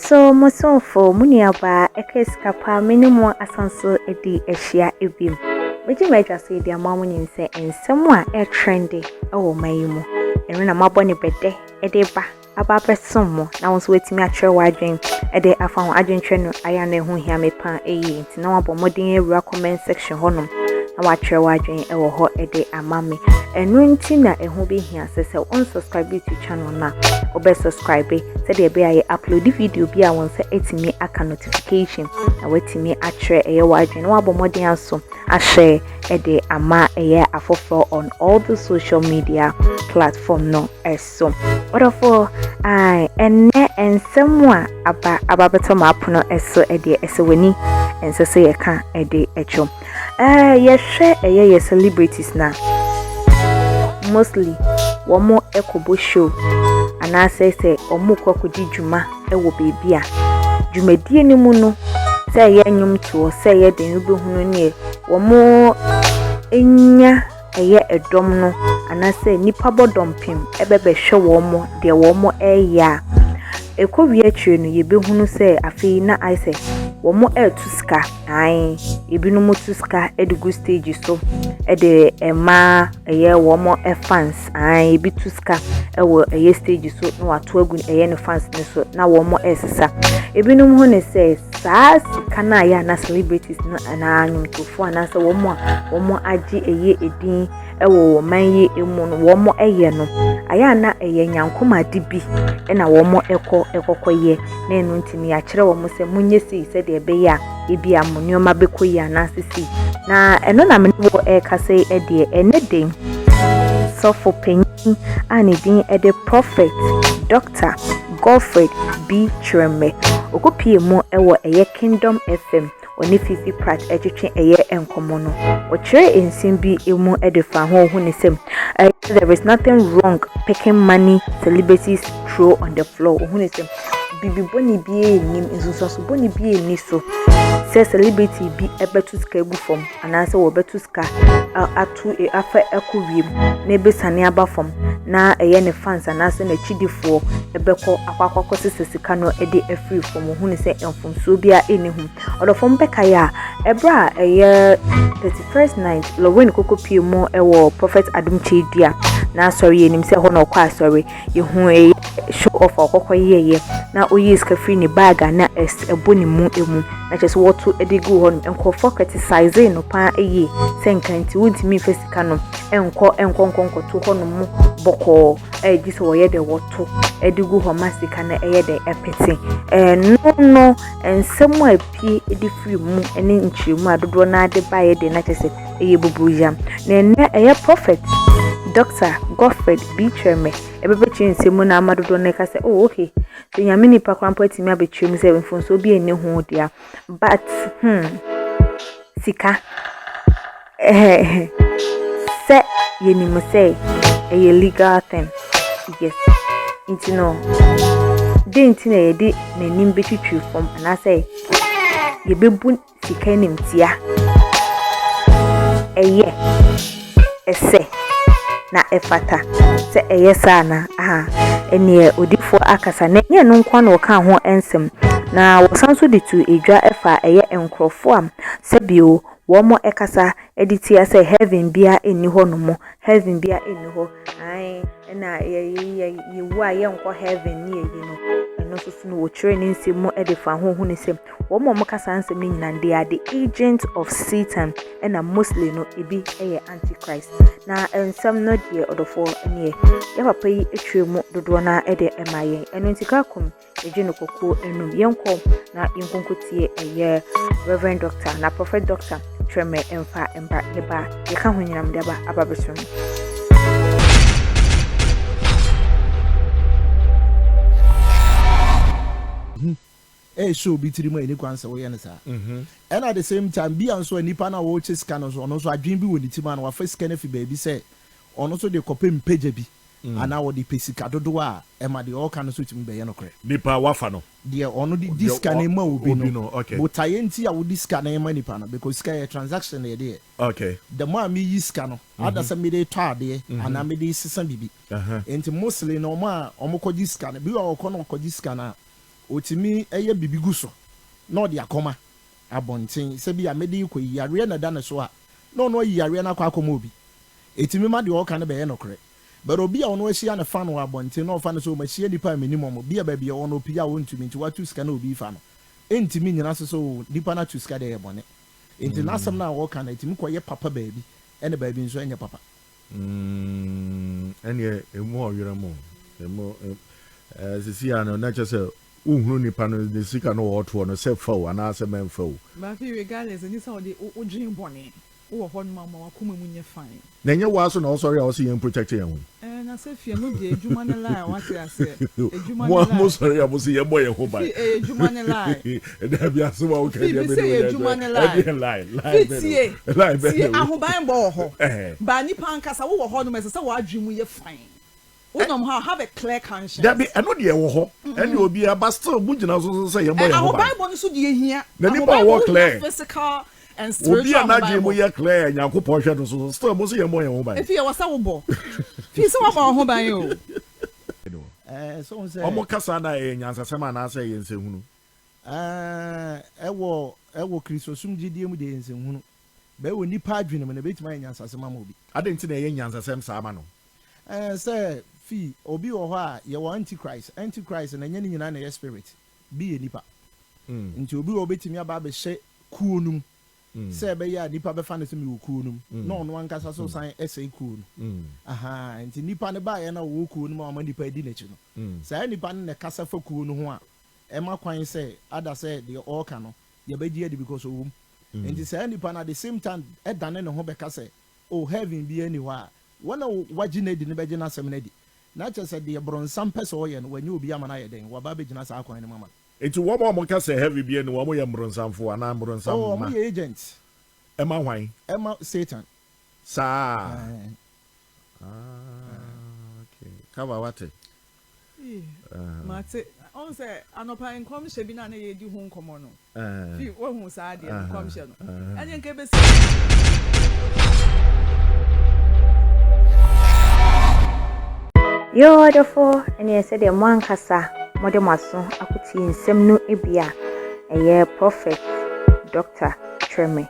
so mo somfo, mo nuabaa, ɛka sika paa, me ne mo asan so adi ahyia bio. Megye m'adwa so de ama mo nim sɛ nsɛm a ɛretrende wɔ ɔman yi mu, ɛno na mabɔ ne bɛdɛ de ba aba abɛsom mo na wo nso woatumi akyerɛ w'adwen de afa ho. Adwenkyerɛ no ayɛ a na ɛho hia me paa yie nti na wabɔ mmɔden awura comment section hɔnom na wakyerɛ w'adwen wɔ hɔ de ama me. Ɛno nti na ɛho bɛhia sɛ sɛ unsubscribe to channel no a, wobɛ subscribe sɛdeɛ ɛbɛyɛ a yɛ upload video bi a wɔn nsa atumi aka notification na watumi akyerɛ ɛyɛ w'adwen na wabɔ mmɔden aso ahyɛ de ama ɛyɛ afoforɔ on all the social media platform no so. Ɔdɔfoɔ, ɛnnɛ nsɛm a aba aba bɛtɔ m'apono so deɛ, ɛsɛ w'ani ɛnsɛ sɛ yɛka de kyerɛw. Yɛhwɛ ɛyɛ yɛ celebrities na mostly wɔn kɔbɔ show anaasɛ sɛ wɔn kɔ akɔdi dwuma wɔ beebi a, dwumadie no mu no, sɛ ɛyɛ nnwomtoɔ, sɛ ɛyɛ den, wobɛhunu neɛ wɔn nya ɛyɛ ɛdɔm no anaasɛ nnipa bɔ dɔmpem ɛbɛbɛhwɛ wɔn deɛ wɔn ɛreyɛ a, ɛkɔ wie akyire no, yɛbɛhunu sɛ afei na ayɛ sɛ wɔn ɛreto sika. Ae, ebinom to sika de gu stage so de ɛma ɛyɛ wɔn fans. Ae, ebi to sika wɔ ɛyɛ stage so na wato agu ɛyɛ ne fans no so na wɔn ɛresesa. Ebinom ho ne sɛ saa sika no a ɛyɛ ana celebrities no anaa nnwomtofoɔ anaasɛ wɔn a wɔn agye ɛyɛ edin wɔ wɔn man yi mu no wɔn ɛyɛ no, ayɛ ana ɛyɛ nyankomade bi ɛna wɔn ɛkɔ ɛkɔkɔyɛ na ɛno nti no yɛakyerɛ wɔn sɛ monyɛ sei sɛdeɛ ɛbɛyɛ a ebi a mo nneɛma bɛkɔ yie anaasɛ sei. Na ɛno na me ne wɔ ɛrekasa yi deɛ, ɛnɛ den sɔfo panyin a ne din de Prophet Dr. Godfred B. Kyerɛmɛ ɔkɔpie mu wɔ ɛyɛ Kingdom FM, ɔne Fifi Pratt ɛtwetwe ɛyɛ nkɔmmɔ no, ɔkyerɛ nsɛm bi mu de fa ho. Ɔhu ne sɛ there is nothing wrong picking money celebrities throw on the floor. Ɔhu ne sɛ biribi bɔne biara nnim, nsunsuanso bɔne biara nni so sɛ celebrity bi ɛbɛto sika agu fam anaasɛ wɔbɛto sika ato afa ɛkɔ wiem na ebɛsane aba fam na ɛyɛ ne fans anaasɛ n'akyidifoɔ ɛbɛkɔ akɔ akɔsesa sika no de afiri fam. Ɔhu ne sɛ mfomsoɔ biara ɛnni ho. Ɔdɔfo, mbɛkae a ɛberɛ a ɛyɛ 31st night Lorraine koko pie mu ɛwɔ Prophet Adom Kyei-Duah n'asɔre, yɛnim sɛ ɛhɔ na ɔkɔ asɔre, yɛhu ɛyɛ show off a ɔkɔkɔ yɛɛyɛ na oyii sika firi ne bag a na ɛbɔ ne mu emu na kyerɛ sɛ wɔto de gu hɔ nom. Nkurɔfoɔ criticize no paa yie sɛ nka nti wontumi mfa sika no nkɔ nkɔ nkɔ nkɔto hɔ nom bɔkɔɔ, ɛgye sɛ wɔyɛ dɛ wɔto de gu hɔ ma sika no ɛyɛ dɛ ɛpete. Ɛno no, nsɛm a pie de firi mu ne nkyerɛmu a dodoɔ no ade baeɛ de na kyerɛ sɛ ɛyɛ bubuyam. Na ɛnɛ ɛyɛ Prophet Dr. Godfred B. Kyerɛmɛ ɛbɛbɛkyerɛ nsɛm mu na ama dodoɔ no ka sɛ, oh okay, sɛ Nyame nipa koraa mpo atumi abɛkyerɛ mu sɛ mfomsoɔ bi nni ho dea, but sika sɛ yɛnim sɛ ɛyɛ legal thing, yes, nti no den nti na yɛde n'anim bɛtwitwiri fam anaasɛ yɛbɛbu sika nimtia? Ɛyɛ ɛsɛ na ɛfata sɛ ɛyɛ saa na aha ɛneɛ odifoɔ akasa na ɛnyɛ no nko na ɔka ho nsɛm na wɔsan nso de to edwa ɛfa ɛyɛ nkurɔfoɔ a sɛbio wɔn ɛkasa ɛde tia sɛ heaven bia ɛnni hɔ nom, heaven bia ɛnni hɔ, ae, ɛna yɛ yɛ yɛwu a yɛnkɔ heaven ne yɛyi no. Ɛno nso so no, wɔkyerɛ ne nsɛm mu ɛde fa ho hu ne sɛ wɔn a wɔka saa nsɛm no nyinaa, they are the agent of Satan, ɛna mostly no ebi yɛ Antichrist. Na nsɛm no deɛ, ɔdɔfoɔ, neɛ yɛ papa yi atwa mu dodoɔ no de ma yɛn. Ɛno nti ka kom yɛgye no kɔkɔɔ enum, yɛnkɔ na yɛnkonkotie ɛyɛ Reverend Doctor na Prophet Doctor Twɛmɛ mfa mba yɛba yɛka ho nyinam de aba aba bɛso no. Ɛhyɛ obi tiri mu a, ɛni kwan sɛ woyɛ no saa. Ɛna at the same time bia nso a, nipa no a wɔrekyɛ sika no nso, ɔno nso adwene bi wɔ ne tirim a na wafa sika no afi baabi sɛ ɔno nso de kɔpɛ mpagya bi anaa wɔde pɛ sika dodoɔ a ɛma deɛ ɔreka no nso tumi bɛyɛ nokorɛ. Nipa wafa no. Deɛ ɔno de di sika no ma obi no, botaeɛ nti a wodi sika no ma nipa no, because sika yɛ transaction na yɛde yɛ. The more a meyi sika no ada sɛ mede tɔ adeɛ anaa mede sesa bibi. Nti mostly no, ɔmo a ɔmo kɔgye sika no bi wɔ ɔkɔ no, ɔkɔgye sika no a, Ɔtumi yɛ biribi gu so na ɔde akɔma abɔnten sɛ bi a mede rekɔ yi, yareɛ na ɛda ne so a, na ɔno ayi yareɛ no akɔ akɔma obi. Ɛtumi ma deɛ ɔreka no bɛyɛ nokorɛ. But obi a ɔno ahyia no fa no wɔ abɔnten na ɔfa no sɛ oh mahyia nipa a mennim wɔn, bi a baabi a ɔwɔ no ɔpii a ɔntumi nti watu sika na obi refa no, ɛntumi nnyina so sɛ oh nipa no atu sika deɛ ɛyɛ bɔne. Nti n'asɛm no a ɔreka no ɛtumi kɔyɛ papa baabi ɛna baabi nso ɛnyɛ papa. Mm, ɛneɛ ɛmu ɔwerɛ mo. Ɛmu, ɛɛ, sisi a no, na kyerɛ sɛ wohunu nipa no ne sika no wɔɔtoɔ no sɛ fa o anaasɛ mɛmfa o. But afei regardless, ɛni sɛ ɔde wodwen bɔne. Wowɔ hɔ nom a ma wakoma mu nyɛ fine. Na ɛnyɛ woa so na wosɔre a wose yɛn protect yɛn ho yi. Ɛɛ na sɛ fie no deɛ adwuma ne lie wate aseɛ adwuma Mo ne a mo lie. sɔre a mo se yɛn bɔ yɛn ho ban. Fi ɛyɛ adwuma ne lie. Dabi asem a woka Fi deɛ me me se ne wo ɛyɛ yɛ adwuma adwene ne lie. ɛdeɛ lie lie Fi bɛn tie o lie bɛn tie o. ahoban bɔ wɔ hɔ Ɛhɛn. but nipa ankasa wowɔ hɔ nom ɛsɛ sɛ w'adwene mu yɛ fine wo Ɛ nom hɔ a have a clear Dabi conscience. ɛno deɛ ɛwɔ hɔ ɛne obiara but still mo gyina so so sɛ yɛn bɔ Ɛ yɛn ho ban. ahoban bɔ no so deɛ hia Na nipa a ahoban bɔ ɔwɔ wohia clear physical and Obi spiritual a n'adwene mu ahobanbɔ. yɛ clear a Nyankopɔn hwɛ no so so still mo se yɛmmɔ yɛn ho ban. Efi ɛwɔ sɛ wobɔ. Fi sɛ woabɔ wo ho ban o. Ɛɛ sɛ wohu sɛ. Wɔn kasa no ɛyɛ nyansasɛm anaasɛ ɛyɛ nsɛnhunu? Ɛɛ ɛwɔ ɛwɔ Kristosom gyidie mu deɛ ɛyɛ nsɛnhunu. But ɛwɔ nnipa adwene mu no ɛbɛtumi ayɛ nyansasɛm ama obi. Adɛn nti na ɛyɛ nyansasɛm saa ma no? Ɛɛ sɛ fi obi wɔ hɔ a yɛwɔ antichrist, antichrist no ɛnyɛ ne nyinaa na ɛyɛ spirit, bi yɛ nipa. Nti obi wɔ hɔ obɛtumi aba abɛhyɛ kuo no mu sɛ ɛbɛyɛ a nnipa bɛfa no sɛ mewɔ kuo no mu na ɔno ankasa so san sɛe kuo no. Ahaa, nti nnipa no baeɛ na ɔwɔ kuo no mu a ɔma nnipa di n'akyi no, saa nnipa no na ɛkasa fa kuo no ho a ɛma kwan sɛ ada sɛ deɛ ɔreka no yɛbɛgye adi because ɔwɔ mu. Nti saa nnipa no at the same time dane ne ho bɛka sɛ oh heaven biara nni hɔ a, wɔn a wɔagye no adi no bɛgye n'asɛm no adi. Na kyerɛ sɛ deɛ bronsam pɛ sɛ ɔyɛ no, wanya obi ama no ayɛ dɛn? Waba abɛgyina saa kwan no mu ama no. Enti wɔn a wɔka sɛ heavy bia ni wɔn yɛ mbronsamfo anaa mbronsam Oh, mma? wɔn yɛ agents. Ɛma hwan? Ɛma Satan. Saa? Ɛɛ. Ah, okay. Cover wate? Ii, mate. Ɔhu sɛ anɔpa nkɔmhyɛ bi no a na yɛredi ho nkɔmmɔ no, fi woahu saa adeɛ no, nkɔmhyɛ no, ɛneɛ nka ɛbɛsi. Yoo adɔfoɔ, ɛneɛ sɛdeɛ mo ankasa mode mo aso akɔtie nsɛm no bi a ɛyɛ Prophet Doctor Kyerɛmɛ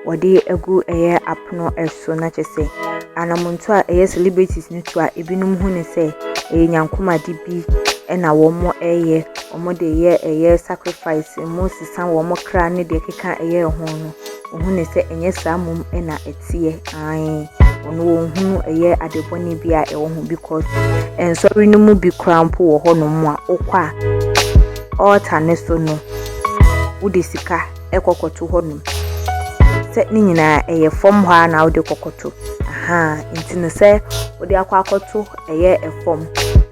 wɔde agu ɛyɛ apono so na kyerɛ sɛ anamontuo a ɛyɛ celebrities no tu a ebinom hu ne sɛ ɛyɛ nyankomade bi na wɔn ɛyɛ wɔn de yɛ ɛyɛ sacrifice mu sesa wɔn kra ne deɛ ɛkeka ɛyɛ ho no Ɔhu no sɛ ɛnyɛ saa mmom na ɛteɛ aane ɔno ɔnhunu ɛyɛ ade bɔne bi a ɛwɔ ho because nsɔre no mu bi koraa mpo wɔ hɔ nom a wokɔ a altar no so no wode sika ɛkɔkɔto hɔ nom sɛ ne nyinaa ɛyɛ fam hɔ a na wode kɔkɔto ahaa nti no sɛ wode akɔ akɔto ɛyɛ ɛfam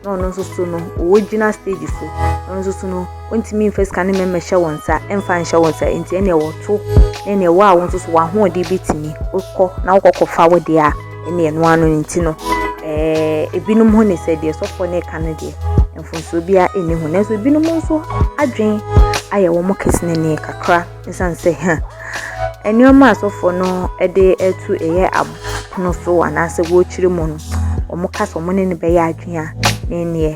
na ɔno nso so no ɔwɔ gyina stage so na ɔno nso so no ɔntumi mfa sika no mmɛhyɛ wɔn nsa mfa nhyɛ wɔn nsa nti ɛnneɛ wɔto na ɛnneɛ wo a wo nso so w'ahoɔden bɛtumi wokɔ na wokɔ kɔfa wo deɛ a ɛnneɛ ɛno ano no nti no ɛɛ ebinom ho ne sɛ deɛ sɔfoɔ no reka no deɛ mfomsoɔ biara nni ho nanso ebinom nso adwen ayɛ wɔn kesenenee kakra Esiane sɛ nneɛma a asɔfoɔ no de reto ɛyɛ apono so anaasɛ wɔrekyerɛ mu no, wɔka sɛ wɔne no bɛyɛ adwene a, na ɛnneɛ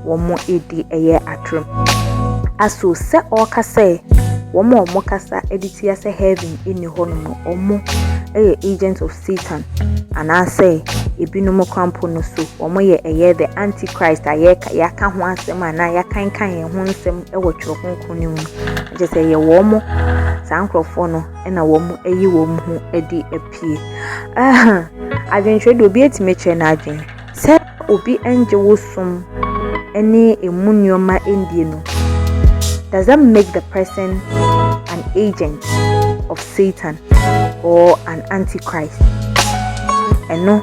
wɔredi ɛyɛ atoro. Aso sɛ ɔreka sɛ wɔn a wɔkasa de tia sɛ heaven nni hɔnom no, wɔn yɛ agent of Satan anaasɛ ebinom koraa mpo no so wɔyɛ ɛyɛ the antichrist a yɛka yɛaka ho asɛm anaa yɛakankan yɛn ho nsɛm wɔ Twerɛ Kronkron no mu no. Kyerɛ sɛ ɛyɛ wɔn saa nkurɔfoɔ no na wɔn ayi wɔn ho adi apue. Ah, adwenkyerɛ deɛ obi atumi kyerɛ n'adwene. Sɛ obi ngye wo som ne emu nneɛma ndie no, does that make the person an agent of Satan or an antichrist? Ɛno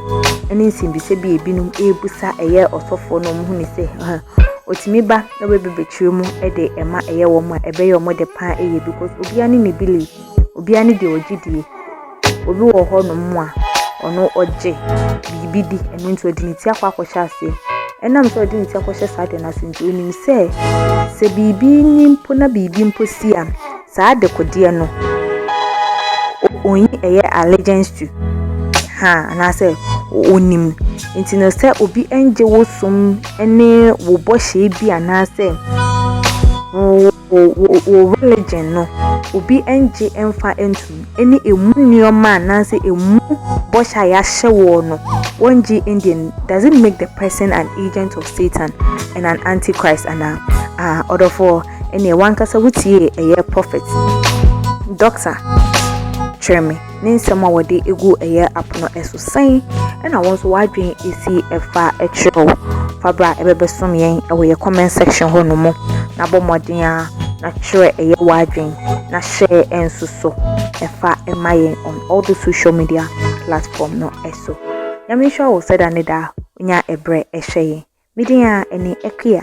ne nsɛmbisa bi a ebinom ɛrebusa ɛyɛ ɔsɔfoɔ no wɔn ho ne sɛ otumi ba na wɔabɛbɛkyerɛ mu de ɛma ɛyɛ wɔn a ɛbɛyɛ wɔn de paa ɛyɛ because obiara ne ne belief, obiara ne deɛ ɔgye die. Obi wɔ hɔ nom a ɔno ɔgye biribi di ɛno nti ɔde ne ti akɔ akɔhyɛ aseɛ. Ɛnam sɛ ɔde ne ti akɔhyɛ saa adeɛ no ase nti onim sɛ sɛ biribi ni mpo na biribi mpo si a saa adekodeɛ no ɔnyi ɛyɛ allegiance to ha anaasɛ onim. Nti no sɛ obi ngye wo som ne wo bɔhyɛ bi anaasɛ. Wo wo wo religion no obi ngye mfa ntum ɛne ɛmu nnoɔma anaasɛ ɛmu bɔhyɛ a yɛahyɛ woɔ no wɔngye ndie no does it make the person an agent of Satan and an antichrist anaa? Ah ɔdɔfoɔ ɛneɛ wankasa wotiee ɛyɛ prophet doctor kyerɛ me. Ne nsɛm a wɔde gu ɛyɛ apono so. Sɛn na wo nso w'adwene si fa kyerɛ wo? Fa bra ɛbɛbɛsom yɛn wɔ yɛ comment section hɔ nom na bɔ mmɔden ara na kyerɛ ɛyɛ w'adwene na share nso so ɛfa ma yɛn on all the social media platform no so. Nyame nhyira wo sɛ da ne da wonya ɛberɛ ɛhwɛ yɛn. Me din a ɛne Akua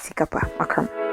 Sikapa Makram.